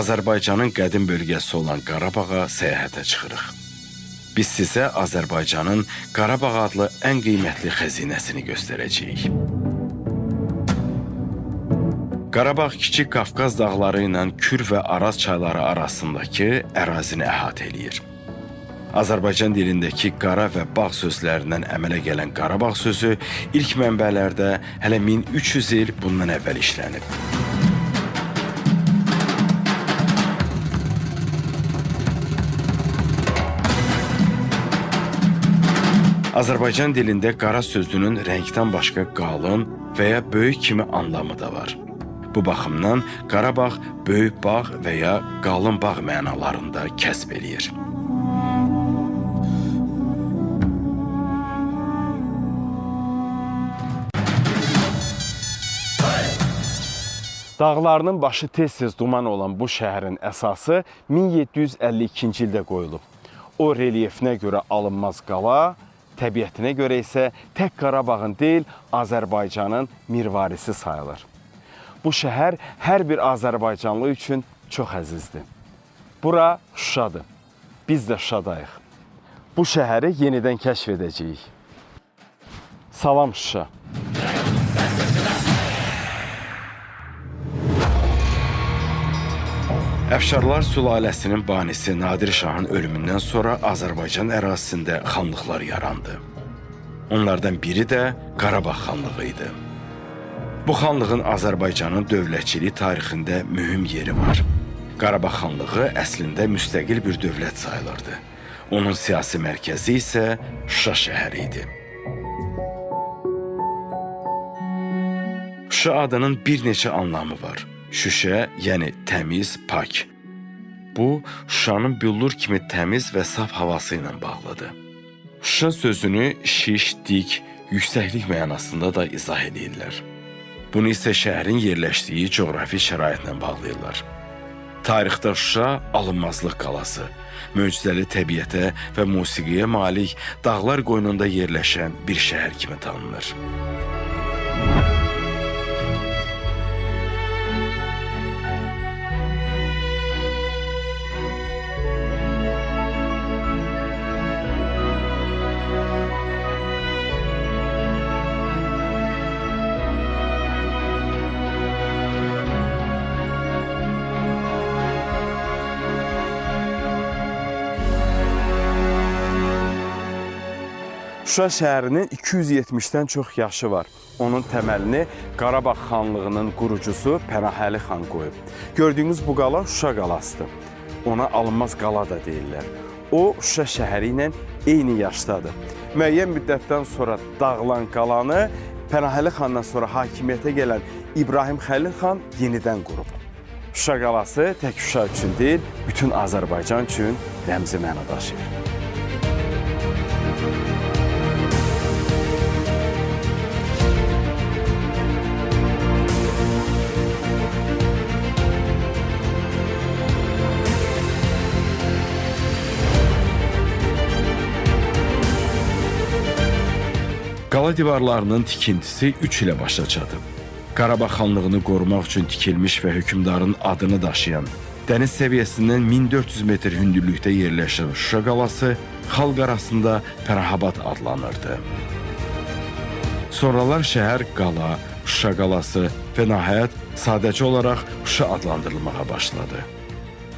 Azərbaycanın qədim bölgəsi olan Qarabağa səyahətə çıxırıq. Biz sizə Azərbaycanın Qarabağ adlı ən qiymətli xəzinəsini göstərəcəyik. Qarabağ Kiçik Qafqaz dağları ilə Kür və Araz çayları arasındakı ərazini əhatə eləyir. Azərbaycan dilindəki qara və bağ sözlərindən əmələ gələn Qarabağ sözü ilk mənbələrdə hələ 1300 il bundan əvvəl işlənib. Azərbaycan dilində qara sözünün rəngdən başqa qalın və ya böyük kimi anlamı da var. Bu baxımdan Qarabağ böyük bağ və ya qalın bağ mənalarında kəsb eləyir. Dağlarının başı tez-tez duman olan bu şəhərin əsası 1752-ci ildə qoyulub. O relyefinə görə alınmaz qala, təbiətinə görə isə tək Qarabağın deyil, Azərbaycanın mirvarisi sayılır. Bu şəhər hər bir azərbaycanlı üçün çox əzizdir. Bura Şuşadır. Biz də Şuşadayıq. Bu şəhəri yenidən kəşf edəcəyik. Salam Şuşa. Əfşarlar sülaləsinin banisi Nadir Şahın ölümündən sonra Azərbaycan ərazisində xanlıqlar yarandı. Onlardan biri də Qarabağ xanlığı idi. Bu xanlığın Azərbaycanın dövlətçilik tarixində mühüm yeri var. Qarabağ xanlığı əslində müstəqil bir dövlət sayılırdı. Onun siyasi mərkəzi isə Şuşa şəhəri idi. Şuşa adının bir neçə anlamı var. Şüşə, yəni təmiz, pak. Bu, Şuşanın büllur kimi təmiz və saf havası ilə bağlıdır. Şuşa sözünü şiş, dik, yüksəklik mənasında da izah edirlər. Bunu isə şəhərin yerləşdiyi coğrafi şəraitlə bağlayırlar. Tarixdə Şuşa alınmazlıq qalası, möcüzəli təbiətə və musiqiyə malik dağlar qoynunda yerləşən bir şəhər kimi tanınır. Şuşa şəhərinin 270-dən çox yaşı var. Onun təməlini Qarabağ xanlığının qurucusu Pənahəli xan qoyub. Gördüyünüz bu qala Şuşa qalasıdır. Ona alınmaz qala da deyirlər. O Şuşa şəhəri ilə eyni yaşdadır. Müəyyən müddətdən sonra dağılan qalanı Pənahəli xandan sonra hakimiyyətə gələn İbrahim Xəlil xan yenidən qurub. Şuşa qalası tək Şuşa üçün deyil, bütün Azərbaycan üçün rəmzi məna daşıyır. Qala divarlarının tikintisi 3 ilə başa çatıb. Qarabağ xanlığını qorumaq üçün tikilmiş və hökmdarın adını daşıyan, dəniz səviyyəsindən 1400 metr hündürlükdə yerləşən Şuşa qalası xalq arasında Pərahabad adlanırdı. Sonralar şəhər qala, Şuşa qalası və nəhayət sadəcə olaraq Şuşa adlandırılmağa başladı.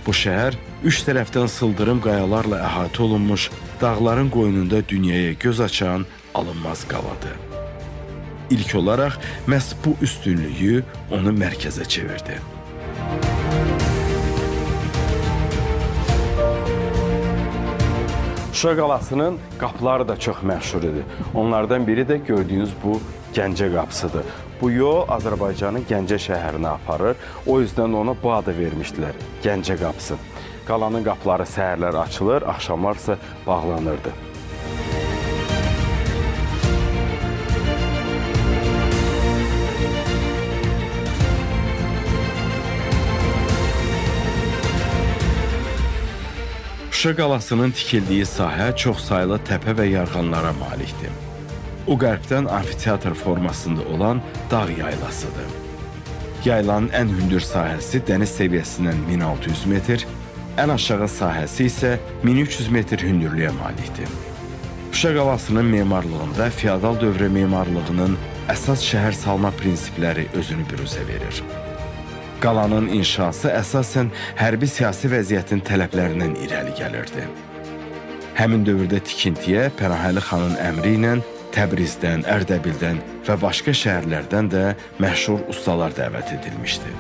Bu şəhər üç tərəfdən sıldırım qayalarla əhatə olunmuş, dağların qoynunda dünyaya göz açan alınmaz qaladır. İlk olaraq məhz bu üstünlüyü onu mərkəzə çevirdi. Şuşa qalasının qapıları da çox məşhur idi. Onlardan biri də gördüyünüz bu Gəncə qapısıdır. Bu yol Azərbaycanın Gəncə şəhərinə aparır. O yüzdən ona bu adı vermişdilər, Gəncə qapısı. Qalanın qapıları səhərlər açılır, axşamlar isə bağlanırdı. Şuşa qalasının tikildiyi sahə çoxsaylı təpə və yarğanlara malikdir. O qərbdən amfiteatr formasında olan dağ yaylasıdır. Yaylanın ən hündür sahəsi dəniz səviyyəsindən 1600 metr, ən aşağı sahəsi isə 1300 metr hündürlüyə malikdir. Şuşa qalasının memarlığında feodal dövrü memarlığının əsas şəhər salma prinsipləri özünü büruzə verir. Qalanın inşası əsasən hərbi siyasi vəziyyətin tələblərindən irəli gəlirdi. Həmin dövrdə tikintiyə Pənahəli xanın əmri ilə Təbrizdən, Ərdəbildən və başqa şəhərlərdən də məşhur ustalar dəvət edilmişdi.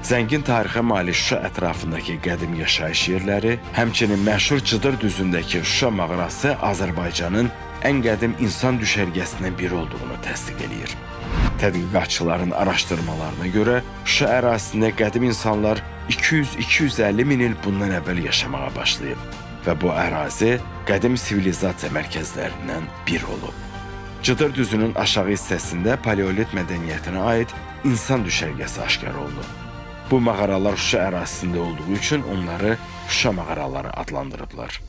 Zəngin tarixə malik Şuşa ətrafındakı qədim yaşayış yerləri, həmçinin məşhur Cıdır düzündəki Şuşa mağarası Azərbaycanın ən qədim insan düşərgəsindən biri olduğunu təsdiq eləyir. Tədqiqatçıların araşdırmalarına görə Şuşa ərazisində qədim insanlar 200-250 min il bundan əvvəl yaşamağa başlayıb və bu ərazi qədim sivilizasiya mərkəzlərindən biri olub. Cıdır düzünün aşağı hissəsində paleolit mədəniyyətinə aid insan düşərgəsi aşkar olunub. Bu mağaralar Şuşa ərazisində olduğu üçün onları Şuşa mağaraları adlandırıblar.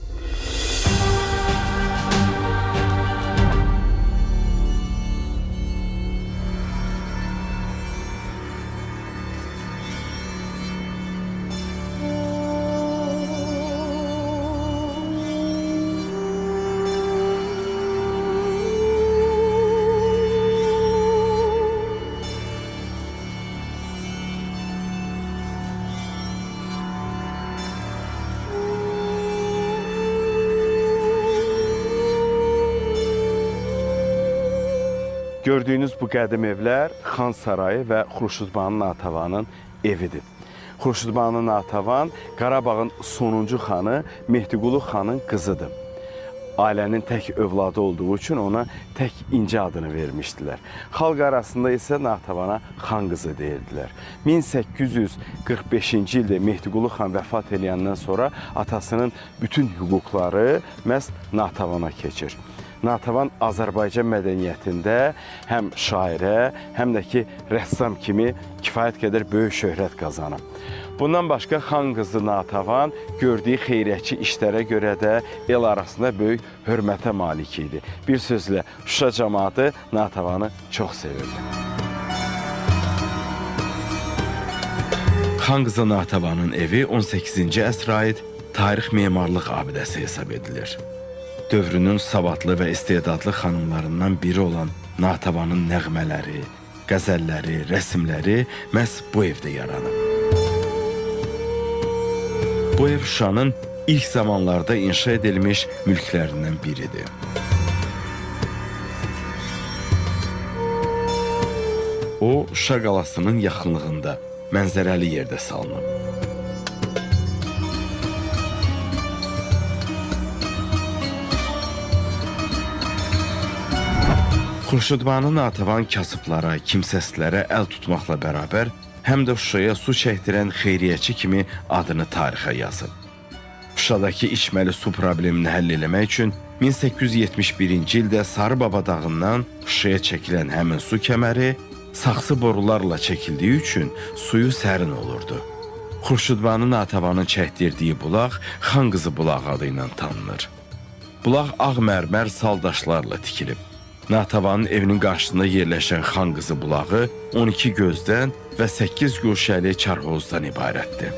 Gördüyünüz bu qədim evlər Xan Sarayı və Xurşudbanu Natavanın evidir. Xurşudbanu Natavan Qarabağın sonuncu xanı Mehdiqulu xanın qızıdır. Ailənin tək övladı olduğu üçün ona tək İnci adını vermişdilər. Xalq arasında isə Natavana xan qızı deyirdilər. 1845-ci ildə Mehdiqulu xan vəfat eləyəndən sonra atasının bütün hüquqları məhz Natavana keçir. Natavan Azərbaycan mədəniyyətində həm şairə, həm də ki rəssam kimi kifayət qədər böyük şöhrət qazanıb. Bundan başqa xan qızı Natavan gördüyü xeyriyyəçi işlərə görə də el arasında böyük hörmətə malik idi. Bir sözlə Şuşa camaatı Natavanı çox sevirdi. Xan qızı Natavanın evi 18-ci əsrə aid tarix memarlıq abidəsi hesab edilir. Dövrünün savadlı və istedadlı xanımlarından biri olan Natavanın nəğmələri, qəzəlləri, rəsmləri məhz bu evdə yaranıb. Bu ev Şuşanın ilk zamanlarda inşa edilmiş mülklərindən biridir. O, Şuşa qalasının yaxınlığında, mənzərəli yerdə salınıb. Xurşudbanu Natavan kasıblara, kimsəsizlərə əl tutmaqla bərabər, həm də Şuşaya su çəkdirən xeyriyyəçi kimi adını tarixə yazıb. Şuşadakı içməli su problemini həll eləmək üçün 1871-ci ildə Sarıbaba dağından Şuşaya çəkilən həmin su kəməri saxsı borularla çəkildiyi üçün suyu sərin olurdu. Xurşudbanu Natavanın çəkdirdiyi bulaq Xan qızı bulağı adı ilə tanınır. Bulaq ağ mərmər sal daşlarla tikilib. Natavanın evinin qarşısında yerləşən Xan qızı bulağı 12 gözdən və 8 guşəli çarhovuzdan ibarətdir.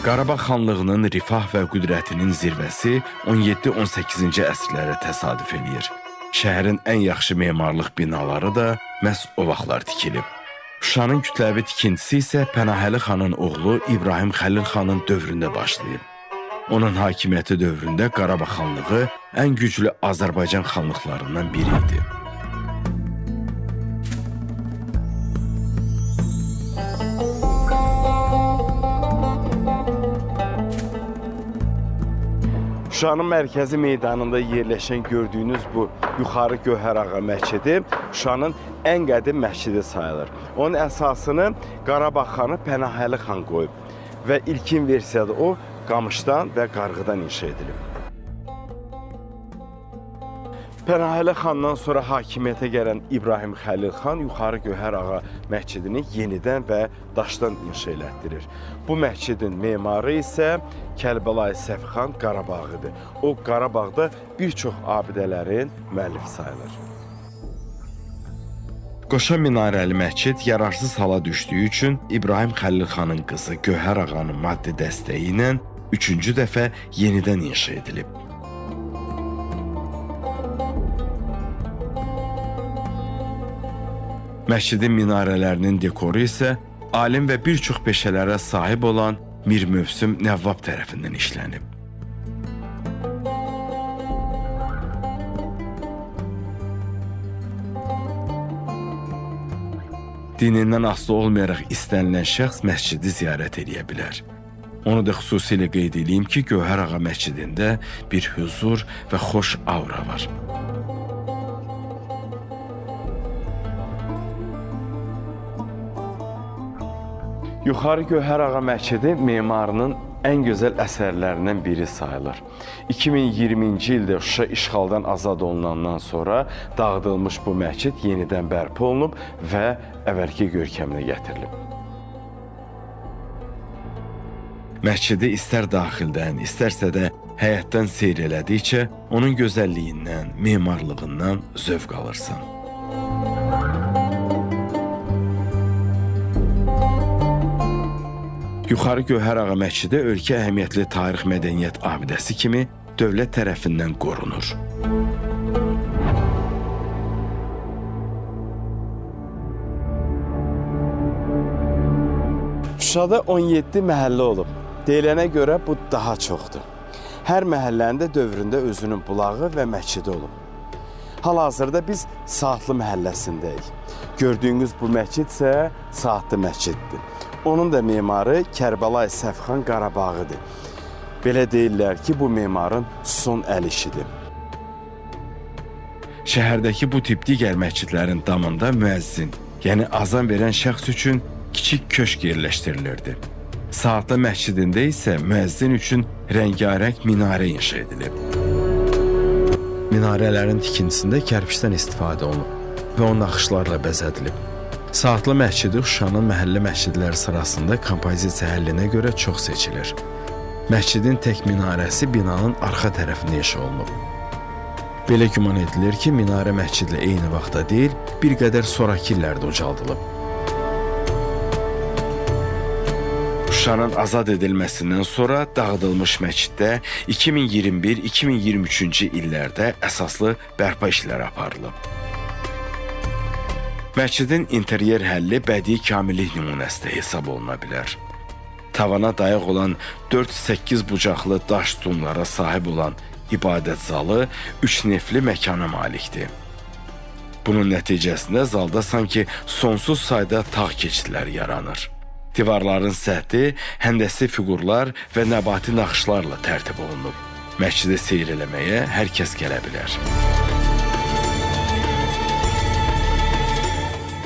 Qarabağ xanlığının rifah və qüdrətinin zirvəsi 17-18-ci əsrlərə təsadüf eləyir. Şəhərin ən yaxşı memarlıq binaları da məhz o vaxtlar tikilib. Şuşanın kütləvi tikintisi isə Pənahəli xanın oğlu İbrahim Xəlil xanın dövründə başlayıb. Onun hakimiyyəti dövründə Qarabağ xanlığı ən güclü Azərbaycan xanlıqlarından biri idi. Şuşanın mərkəzi meydanında yerləşən gördüyünüz bu Yuxarı Gövhər Ağa məscidi Şuşanın ən qədim məscidi sayılır. Onun əsasını Qarabağ xanı Pənahəli xan qoyub və ilkin versiyada o qamışdan və qarğıdan inşa edilib. Pənahəli xandan sonra hakimiyyətə gələn İbrahim Xəlil xan Yuxarı Gövhər Ağa məscidini yenidən və daşdan inşa elətdirir. Bu məscidin memarı isə Kərbəlayı Səfixan Qarabağıdır. O Qarabağda bir çox abidələrin müəllifi sayılır. Qoşa minarəli məscid yararsız hala düşdüyü üçün İbrahim Xəlil xanın qızı Gövhər Ağanın maddi dəstəyi ilə üçüncü dəfə yenidən inşa edilib. Məscidin minarələrinin dekoru isə alim və bir çox peşələrə sahib olan Mir Mövsüm Nəvvab tərəfindən işlənib. Dinindən asılı olmayaraq istənilən şəxs məscidi ziyarət eləyə bilər. Onu da xüsusilə qeyd edeyim ki, Gövhər Ağa məscidində bir huzur və xoş aura var. Yuxarı Gövhər Ağa məscidi memarının ən gözəl əsərlərindən biri sayılır. 2020-ci ildə Şuşa işğaldan azad olunandan sonra dağıdılmış bu məscid yenidən bərpa olunub və əvvəlki görkəminə gətirilib. Məscidi istər daxildən, istərsə də həyətdən seyr elədikcə onun gözəlliyindən, memarlığından zövq alırsan. Yuxarı Gövhər Ağa məscidi ölkə əhəmiyyətli tarix mədəniyyət abidəsi kimi dövlət tərəfindən qorunur. Şuşada 17 məhəllə olub. Deyilənə görə bu daha çoxdur. Hər məhəllənin də dövründə özünün bulağı və məscidi olub. Hal-hazırda biz Saatlı məhəlləsindəyik. Gördüyünüz bu məscid isə Saatlı məsciddir. Onun da memarı Kərbəlayı Səfixan Qarabağıdır. Belə deyirlər ki, bu memarın son əl işidir. Şəhərdəki bu tip digər məscidlərin damında müəzzin, yəni azan verən şəxs üçün kiçik köşk yerləşdirilirdi. Saatlı məscidində isə müəzzin üçün rəngarəng minarə inşa edilib. Minarələrin tikintisində kərpiçdən istifadə olunub və o naxışlarla bəzədilib. Saatlı məscidi Şuşanın məhəllə məscidləri sırasında kompozisiya həllinə görə çox seçilir. Məscidin tək minarəsi binanın arxa tərəfində inşa olunub. Belə güman edilir ki, minarə məscidlə eyni vaxtda deyil, bir qədər sonrakı illərdə ucaldılıb. Şuşanın azad edilməsindən sonra dağıdılmış məsciddə 2021-2023-cü illərdə əsaslı bərpa işləri aparılıb. Məscidin interyer həlli bədii kamillik nümunəsi də hesab oluna bilər. Tavana dayaq olan 4-8 bucaqlı daş sütunlara sahib olan ibadət zalı 3 nefli məkana malikdir. Bunun nəticəsində zalda sanki sonsuz sayda tağ keçidləri yaranır. Divarların səthi həndəsi fiqurlar və nəbati naxışlarla tərtib olunub. Məscidi seyr eləməyə hər kəs gələ bilər.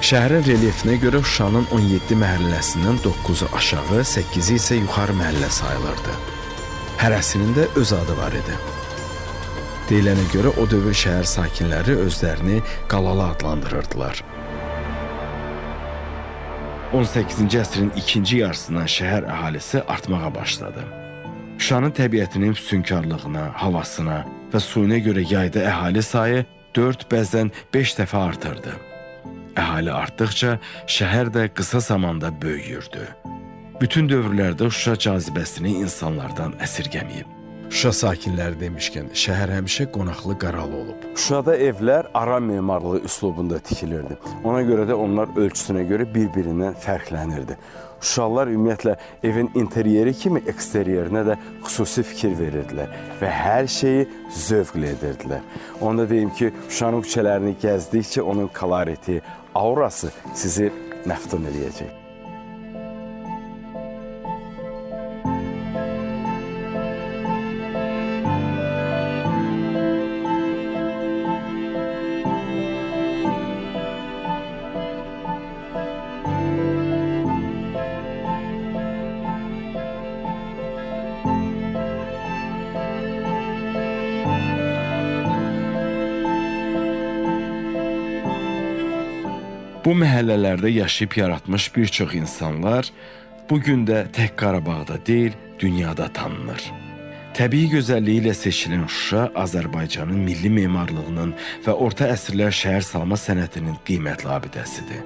Şəhərin relyefinə görə Şuşanın 17 məhəlləsindən 9-u aşağı, 8-i isə yuxarı məhəllə sayılırdı. Hərəsinin də öz adı var idi. Deyilənə görə o dövr şəhər sakinləri özlərini qalalı adlandırırdılar. 18-ci əsrin ikinci yarısından şəhər əhalisi artmağa başladı. Şuşanın təbiətinin füsunkarlığına, havasına və suyuna görə yayda əhali sayı 4, bəzən 5 dəfə artırdı. Əhali artdıqca şəhər də qısa zamanda böyüyürdü. Bütün dövrlərdə Şuşa cazibəsini insanlardan əsirgəməyib. Şuşa sakinləri demişkən, şəhər həmişə qonaqlı qaralı olub. Şuşada evlər aram memarlığı üslubunda tikilirdi. Ona görə də onlar ölçüsünə görə bir-birindən fərqlənirdi. Şuşalılar ümumiyyətlə evin interyeri kimi eksteryerinə də xüsusi fikir verirdilər və hər şeyi zövqlə edirdilər. Onu da deyim ki, Şuşanın küçələrini gəzdikcə onun koloriti, aurası sizi məftun eləyəcək. Bu məhəllələrdə yaşayıb yaratmış bir çox insanlar bu gün də tək Qarabağda deyil, dünyada tanınır. Təbii gözəlliyi ilə seçilən Şuşa Azərbaycanın milli memarlığının və orta əsrlər şəhər salma sənətinin qiymətli abidəsidir.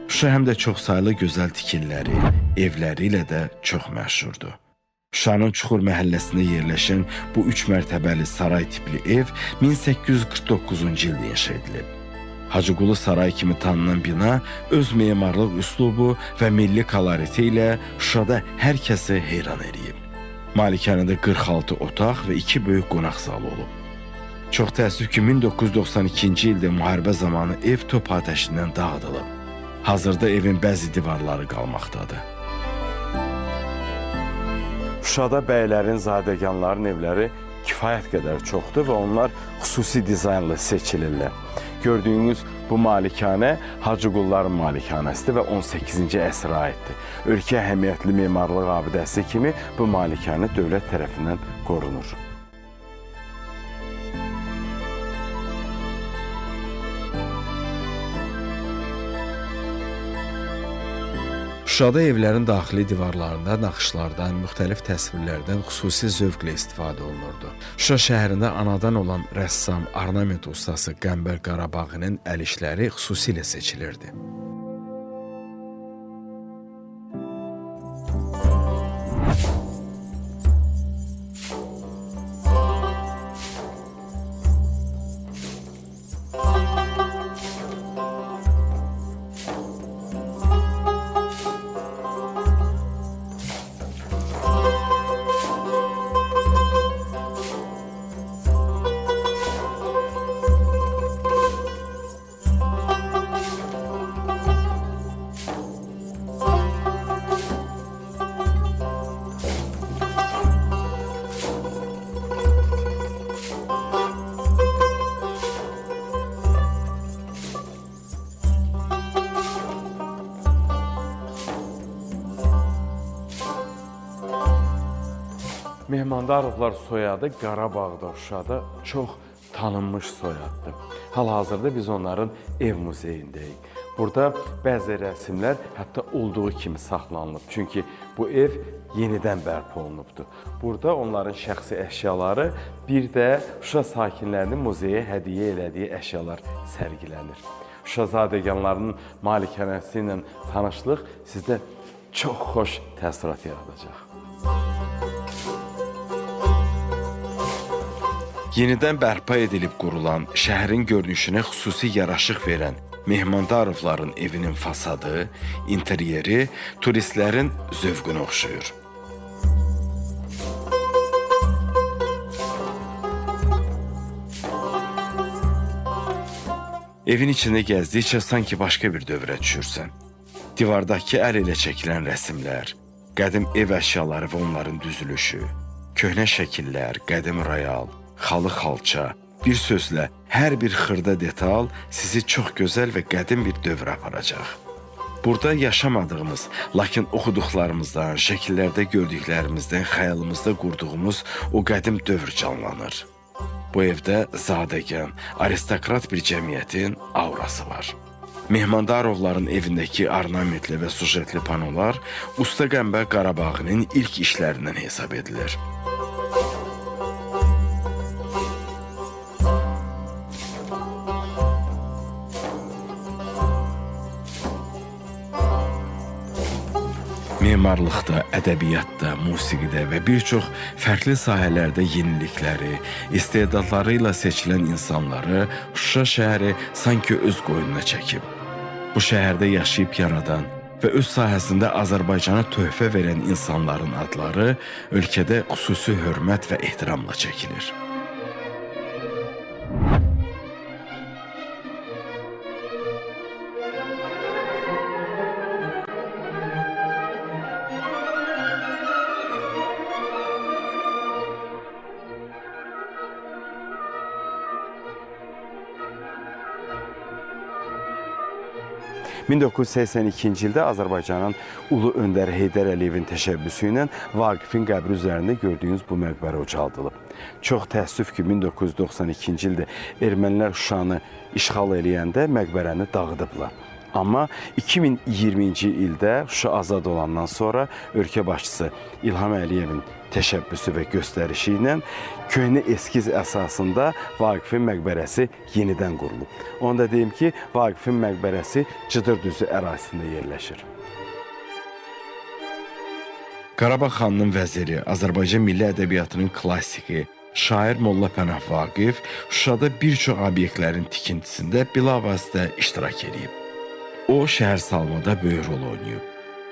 Şuşa həm də çoxsaylı gözəl tikililəri, evləri ilə də çox məşhurdur. Şuşanın Çuxur məhəlləsində yerləşən bu 3 mərtəbəli saray tipli ev 1849-cu ildə inşa edilib. Hacıqulu sarayı kimi tanınan bina öz memarlıq üslubu və milli koloriti ilə Şuşada hər kəsi heyran eləyib. Malikanədə 46 otaq və 2 böyük qonaq zalı olub. Çox təəssüf ki, 1992-ci ildə müharibə zamanı ev top atəşindən dağıdılıb. Hazırda evin bəzi divarları qalmaqdadır. Şuşada bəylərin, zadəganların evləri kifayət qədər çoxdur və onlar xüsusi dizaynla seçilirlər. Gördüyünüz bu malikanə Hacıqulların malikanəsidir və 18-ci əsrə aiddir. Ölkə əhəmiyyətli memarlıq abidəsi kimi bu malikanə dövlət tərəfindən qorunur. Şuşada evlərin daxili divarlarında naxışlardan, müxtəlif təsvirlərdən xüsusi zövqlə istifadə olunurdu. Şuşa şəhərində anadan olan rəssam, ornament ustası Qəmbər Qarabağinin əl işləri xüsusilə seçilirdi. Mehmandarovlar soyadı Qarabağda, Şuşada çox tanınmış soyaddır. Hal-hazırda biz onların ev muzeyindəyik. Burada bəzi rəsimlər hətta olduğu kimi saxlanılıb. Çünki bu ev yenidən bərpa olunubdur. Burada onların şəxsi əşyaları, bir də Şuşa sakinlərinin muzeyə hədiyyə elədiyi əşyalar sərgilənir. Şuşa zadəganlarının malikanəsi ilə tanışlıq sizdə çox xoş təəssürat yaradacaq. Yenidən bərpa edilib qurulan, şəhərin görünüşünə xüsusi yaraşıq verən Mehmandarovların evinin fasadı, interyeri turistlərin zövqünə oxşayır. Evin içində gəzdikcə sanki başqa bir dövrə düşürsən. Divardakı əl ilə çəkilən rəsimlər, qədim ev əşyaları və onların düzülüşü, köhnə şəkillər, qədim royal, xalı xalça, bir sözlə hər bir xırda detal sizi çox gözəl və qədim bir dövrə aparacaq. Burada yaşamadığımız, lakin oxuduqlarımızdan, şəkillərdə gördüklərimizdən xəyalımızda qurduğumuz o qədim dövr canlanır. Bu evdə zadəgan, aristokrat bir cəmiyyətin aurası var. Mehmandarovların evindəki ornamentli və sujetli panolar Usta Qəmbər Qarabağının ilk işlərindən hesab edilir. Memarlıqda, ədəbiyyatda, musiqidə və bir çox fərqli sahələrdə yenilikləri, istedadları ilə seçilən insanları Şuşa şəhəri sanki öz qoynuna çəkib. Bu şəhərdə yaşayıb yaradan və öz sahəsində Azərbaycana töhfə verən insanların adları ölkədə xüsusi hörmət və ehtiramla çəkilir. ...1982-ci ildə Azərbaycanın ulu öndəri Heydər Əliyevin təşəbbüsü ilə Vaqifin qəbri üzərində gördüyünüz bu məqbərə ucaldılıb. Çox təəssüf ki, 1992-ci ildə ermənilər Şuşanı işğal eləyəndə məqbərəni dağıdıblar. Amma 2020-ci ildə Şuşa azad olandan sonra ölkə başçısı İlham Əliyevin təşəbbüsü və göstərişi ilə köhnə eskiz əsasında Vaqifin məqbərəsi yenidən qurulub. Onu da deyim ki, Vaqifin məqbərəsi Cıdır düzü ərazisində yerləşir. Qarabağ xanının vəziri, Azərbaycan milli ədəbiyyatının klassiki, şair Molla Pənah Vaqif Şuşada bir çox obyektlərin tikintisində bilavasitə iştirak eləyib. O şəhər salmada böyük rol oynayıb.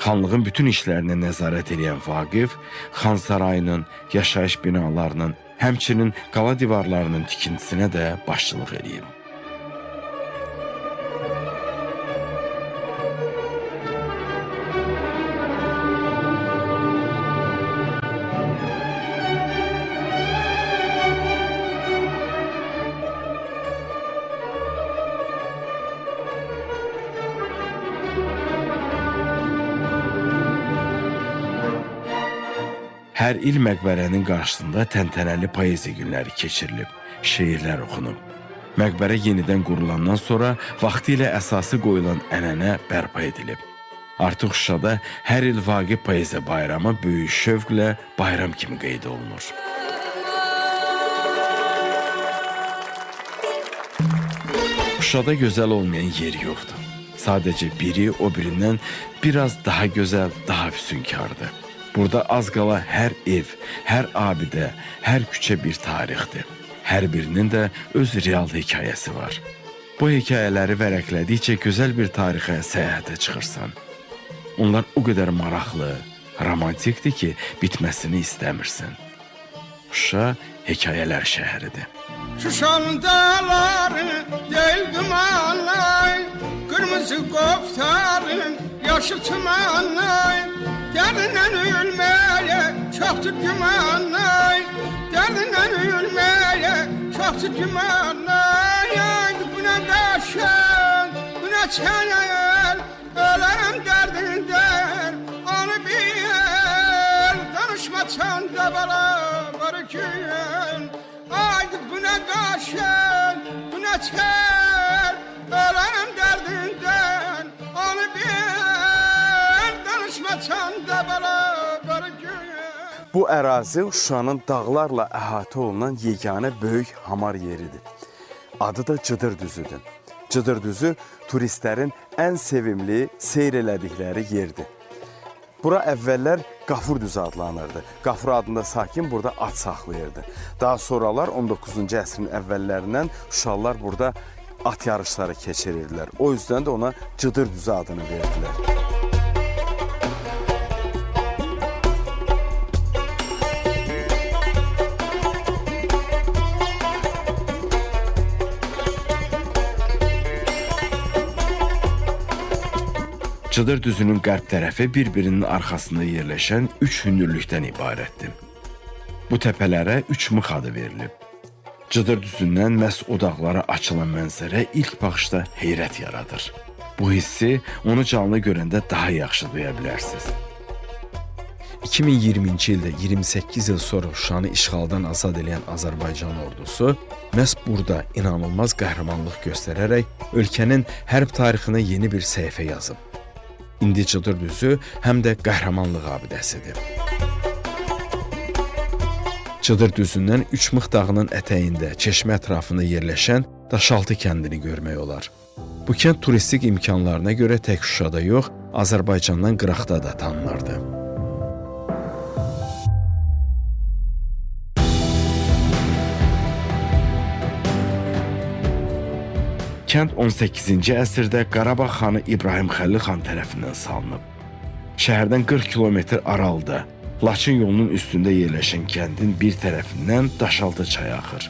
Xanlığın bütün işlərinə nəzarət edən Vaqif, Xan sarayının, yaşayış binalarının, həmçinin qala divarlarının tikintisinə də başçılıq eləyib. Hər il məqbərənin qarşısında təntənəli poeziya günləri keçirilib, şeirlər oxunub. Məqbərə yenidən qurulandan sonra vaxtilə əsası qoyulan ənənə bərpa edilib. Artıq Şuşada hər il Vaqif Poeziya Bayramı böyük şövqlə bayram kimi qeyd olunur. Şuşada gözəl olmayan yer yoxdur. Sadəcə biri o birindən biraz daha gözəl, daha füsunkardır. Burada az qala hər ev, hər abidə, hər küçə bir tarixdir. Hər birinin də öz real hekayəsi var. Bu hekayələri vərəqlədikcə gözəl bir tarixə səyahətə çıxırsan. Onlar o qədər maraqlı, romantikdir ki, bitməsini istəmirsən. Şuşa hekayələr şəhəridir. Şuşanın dağları değil dumanlar, kırmızı koftarın yaşı tumanlar, derdinden ölmeye çoktur gümanlar, derdinden ölmeye çoktur gümanlar. Bu ne daşın, bu ne çenel, ölerim derdinden onu bil, danışma sen de bana barıkın. Ay bu ne kaşın, bu ne çel, ölerim derdinden onu bil, danışma sen de bana barıkın. Bu ərazi Şuşanın dağlarla əhatə olunan yeganə böyük hamar yeridir. Adı da Cıdır düzüdür. Cıdır düzü turistlərin ən sevimli seyr elədikləri yerdir. Bura əvvəllər Qafur düzü adlanırdı. Qafur adında sakin burada at saxlayırdı. Daha sonralar 19-cu əsrin əvvəllərindən Şuşalılar burada at yarışları keçirirdilər. O yüzden də ona Cıdır düzü adını verdilər. Cıdır düzünün qərb tərəfi bir-birinin arxasında yerləşən üç hündürlükdən ibarətdir. Bu təpələrə üç mıx adı verilib. Cıdır düzündən məhz o dağlara açılan mənzərə ilk baxışda heyrət yaradır. Bu hissi onu canlı görəndə daha yaxşı duya bilərsiniz. 2020-ci ildə 28 il sonra Şuşanı işğaldan azad edən Azərbaycan ordusu məhz burada inanılmaz qəhrəmanlıq göstərərək ölkənin hərb tarixinə yeni bir səhifə yazıb. İndi Cıdır düzü həm də qəhrəmanlıq abidəsidir. Cıdır düzündən Üçmıx dağının ətəyində, çeşmə ətrafında yerləşən Daşaltı kəndini görmək olar. Bu kənd turistik imkanlarına görə tək Şuşada yox, Azərbaycandan qıraqda da tanınırdı. Kənd 18-ci əsrdə Qarabağ xanı İbrahim Xəlil xan tərəfindən salınıb. Şəhərdən 40 kilometr aralıda Laçın yolunun üstündə yerləşən kəndin bir tərəfindən Daşaltı çayı axır.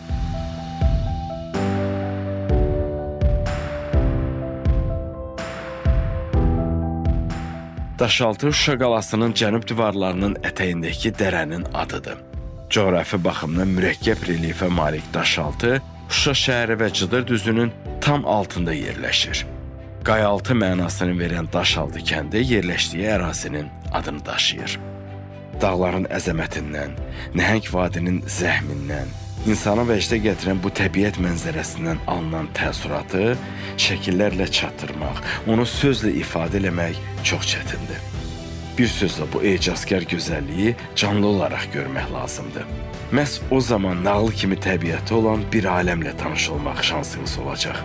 Daşaltı Şuşa qalasının cənub divarlarının ətəyindəki dərənin adıdır. Coğrafi baxımdan mürəkkəb relyefə malik Daşaltı Şuşa şəhəri və Cıdır düzünün tam altında yerləşir. Qayaltı mənasını verən Daşaltı kəndi yerləşdiyi ərazinin adını daşıyır. Dağların əzəmətindən, nəhəng vadinin zəhmindən, İnsanı vəcdə gətirən bu təbiət mənzərəsindən alınan təəssüratı şəkillərlə çatdırmaq, onu sözlə ifadə eləmək çox çətindir. Bir sözlə bu ecazkar gözəlliyi canlı olaraq görmək lazımdır. Məhz o zaman nağıl kimi təbiəti olan bir aləmlə tanış olmaq şansınız olacaq.